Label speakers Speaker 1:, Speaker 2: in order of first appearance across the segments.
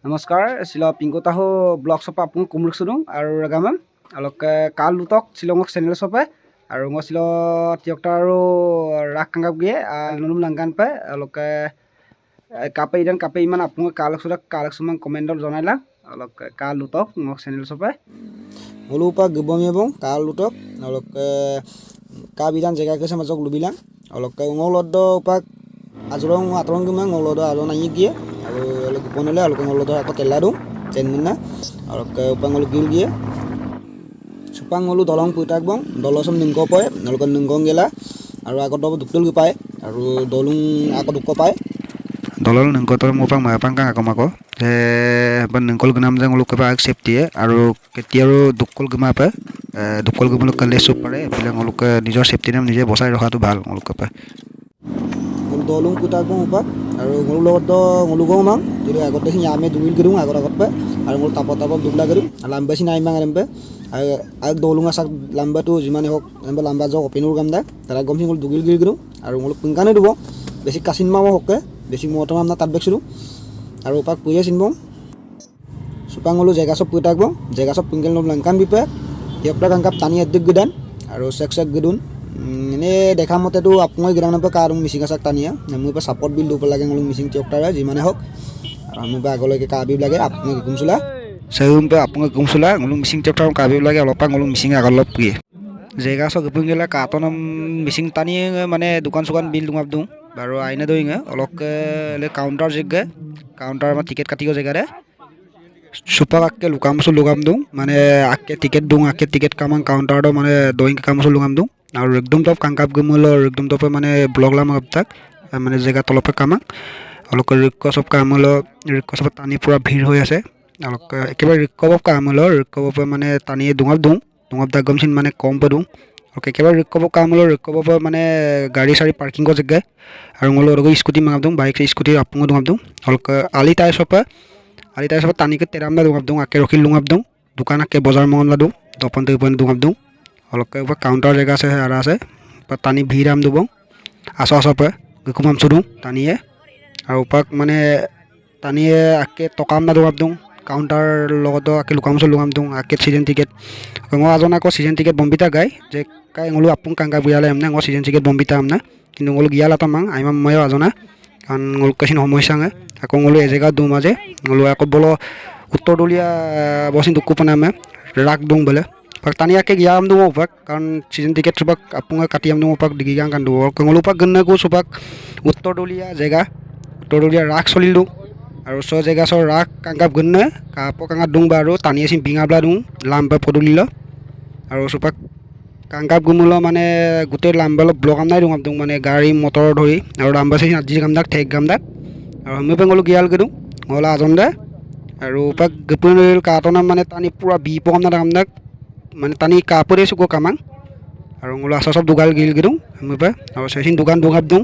Speaker 1: নমস্কাৰ শিল পিংকু ব্লগ চপা আপোন কুমৰুকচুদুং আৰু ৰগামাম অলপ কাল লুটক শ্বিলঙক চেনেল চপে আৰু মই শিল টিয়কটা আৰু ৰাস কাংকাপ গিয়ে নুনুম লাংকান পাই অলপ কাপে ইদান কাপে ইমান আপোন কালক কালক সুমান কমেণ্টত জনাইলা অলপ কাল লুটক মোক channel চপে
Speaker 2: ngolu pa gebom yebong ka lutok olok ka bidan jega ke sama jok lubilang olok ngolod do pak azrong atrong gima ngolod azon anyi gie aru olok bonole olok ngolod ako tella dum ten munna olok upang ngolu gil gie supang ngolu দলং পুতাক বং দলসম নিংক পয় olok নিংকং গেলা আৰু আগত দুকটুল পায় আৰু দলং আকৌ দুক পায়।
Speaker 1: দলং nengko mopang mapang kang ako mako যে ban nengkol gnam jang uluk pa safety আৰু কেতিয়া আৰু দুকল গমা পা দুকল গমল কালে চুপ পাৰে এইবিলাক অলপ নিজৰ সেফটি নাম নিজে বচাই ৰখাটো ভাল অলপ পা।
Speaker 2: দলং পুতাক বং upak আৰু ngolu লগত do ngolu gong mang jadi আগতে সি আমি দুমিল গেদুং আগত আগত পা আৰু ngolu tapot tapot দুগলা গেদুং লাম্বা সি নাই mang arambe আগ দলং আসাক লাম্বাটো যিমানে হওক লাম্বা লাম্বা জক অপেনুৰ কাম দা তাৰা গম সি ngolu দুগিল গিল গেদুং আৰু ngolu পিংকানে দিব বেছি কাচিন মামো হকে বেছি মত মাম না তাত বেকছিলো আৰু উপাক পুয়ে চিনবং চুপাং ngolu জেগা চব পুই থাকবং জেগা চব পিংকেল নম লংকান বিপে টিয়কটা কাংকাপ টানি এদিক গেদান আৰু চেক চেক গেদুন। এনেই দেখা মতেতো আপুনি গেদান নাপায় কাৰ মিচিং আচাক টানিয়া মোৰ পৰা চাপৰ্ট বিল দিব লাগে ngolu Mising টিয়কটাৰে যিমানে হওক আৰু মোৰ পৰা আগলৈকে কাবি লাগে আপুনি গুমচোলা
Speaker 1: চেউম পে আপোন গুমচোলা ngolu Mising টিয়কটা কাবি লাগে অলপ ngolu Mising আগত অলপ পুয়ে জেগা চব গপুং গেলা কাটনম মিচিং টানি মানে দোকান চোকান বিল দুঙাপ দুং আৰু আইনা দইঙে অলপ কাউণ্টাৰ জেগা কাউণ্টাৰ আমাৰ টিকেট কাটিব জেগাৰে চুপাক আকে লুকামচো লুকাম দুং মানে আকে টিকেট দুং আকে টিকেট কামাং কাউণ্টাৰটো মানে দইং কামচো লুকাম দুং আৰু একদম টপ কাংকাপ গমল একদম টপে মানে ব্লগ লাম তাক মানে জেগা তলপে কামাং অলপ ৰিক্ক চব কাম হল ৰিক্ক চব টানি পূৰা ভিৰ হৈ আছে অলপ একেবাৰে ৰিক্ক কাম হল ৰিক্ক মানে টানি ডুঙাপ দুং ডুঙাপ দাক গমচিন মানে কম পে দুং একেবাৰে ৰিক্কব কাম হল ৰিক্কব মানে গাড়ী চাড়ী পাৰ্কিঙৰ জেগা আৰু ngolu অলপ স্কুটি মাঙাপ দুং বাইক স্কুটি আপুঙো দুঙাপ দুং অলপ আলি তাই চপে আলি তাই চপে টানিকে তেৰাম দা দুঙাপ দুং আকে ৰখিল দুঙাপ দুং দোকান আকে বজাৰ মঙাম দা দুং দপন তপন দুঙাপ দুং অলপ কাউণ্টাৰ জেগা আছে আৰু আছে টানি ভিৰ আম দুবং আছ আছ পে গুকুমাম চুদুং টানিয়ে আৰু উপাক মানে টানিয়ে আকে টকাম দা দুঙাপ দুং কাউণ্টাৰ লগত আকে লুকামচো লুকাম দুং আকে চিজন টিকেট মই আজন আকৌ চিজন টিকেট বম্বিতা গাই যে কাই ngolu apung kangka buyala amna ngo season ticket bombita amna কিন্তু ngolu giyala tamang aima mayo ajona কাৰণ ngolu kasin সমস্যা nge আকৌ ngolu এজেগা দু মাঝে ngolu আকৌ বলো উত্তৰদলীয়া বসিন দুকু পানামে ৰাগ দুং বোলে টানি আকে গিয়াম দুং উপাক কাৰণ চিজন টিকেট চুপাক আপুঙা কাটি আম দুং উপাক দিগি গাং কান্দো ngolu উপাক গন্নাকো চুপাক উত্তৰদলীয়া জেগা উত্তৰদলীয়া ৰাস চলিল দুং আৰু চ জেগা চ ৰাস কাংকাপ গন্নে কাপ কাঙা দুং বা আৰু টানি আছিল বিঙাবলা দুং লাম্বা পদূলিল আৰু চুপাক কাংকাপ গুমুল মানে গোটেই লাম্বা অলপ ব্লক আমনাই দুং দুং মানে গাড়ী মটৰ ধৰি আৰু লাম্বা চাই আজি গামদাক ঠেক গামদাক আৰু আমি ngolu গিয়াল গেদুং ngolu আজন দে আৰু উপাক গপুন কাটনা মানে টানি পুৰা বি পকাম না গামদাক মানে টানি কাপৰে চুকো কামাং আৰু ngolu আছা চব দোকান গিল গেদুং আমি পা আৰু চাইছিন দোকান দুঙাপ দুং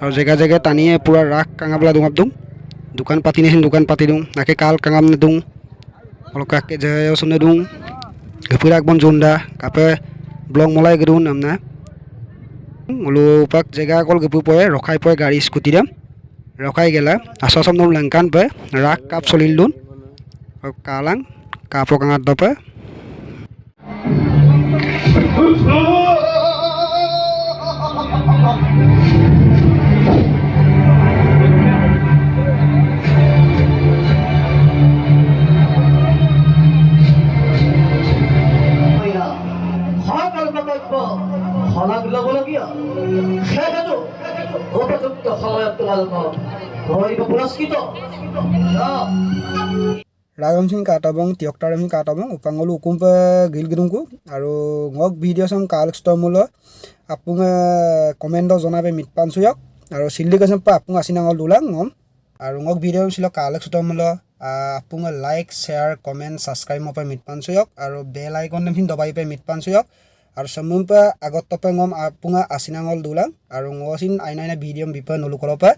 Speaker 1: আৰু জেগা জেগা টানিয়ে পুৰা ৰাস কাঙাবলা দুঙাপ দুং দোকান পাতি নিছিল দোকান পাতি দুং নাকে কাল কাঙাম দুং অলপ কাকে যায় চনে দুং গপুৰাক বন জোনদা কাপে ব্লগ মলাই গেদুন আমনা ngolu upak জেগা অকল গপু পয়ে ৰখাই পয়ে গাড়ী স্কুটি দাম ৰখাই গেলা আছ চব নম লংকান পে ৰাগ কাপ চলিল দুন কালাং কাপ কাঙাত দপে।
Speaker 3: শলাগ ল'বলগীয়া সেইটো উপযুক্ত সময়ত তোমালোকক ধৰিব পুৰস্কৃত।
Speaker 2: ৰাগম সিং কাটাবং টিয়কটাৰম সিং কাটাবং উপাংগলো উকুম্পে গিল গিদুংকু আৰু ngok video চাম কাল ষ্টমুল আপুঙ কমেণ্ট জনাবে মিটপান চুয়ক আৰু চিল্লি কৈছে পা আপুঙ আছিনাঙল দুলাং ngom আৰু ngok video ছিল কাল ষ্টমুল আপুঙ লাইক শ্বেয়াৰ কমেণ্ট ছাবস্ক্ৰাইব মপে মিটপান চুয়ক আৰু বেল আইকন সিন দবাই পে মিটপান চুয়ক আৰু সমুম্পে আগত তপে ngom আপুঙা আছিনাঙল দুলাং আৰু ngसिन আইনা আইনা ভিডিঅ' বিপে নলুকলপে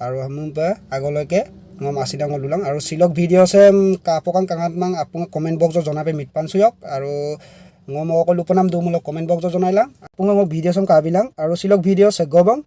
Speaker 2: আৰু সমুম্পে আগলৈকে ngom আছিনাঙল দুলাং আৰু চিলক ভিডিঅ' আছে কাপকাং কাঙাত মাং আপুঙা কমেণ্ট বক্সত জনাবে মিটপান চুয়ক আৰু ngom অকল উপনাম দুমূলক কমেণ্ট বক্সত জনাইলাং আপুঙা মোক ভিডিঅ' চম কাবিলাং আৰু চিলক ভিডিঅ' চেগবং।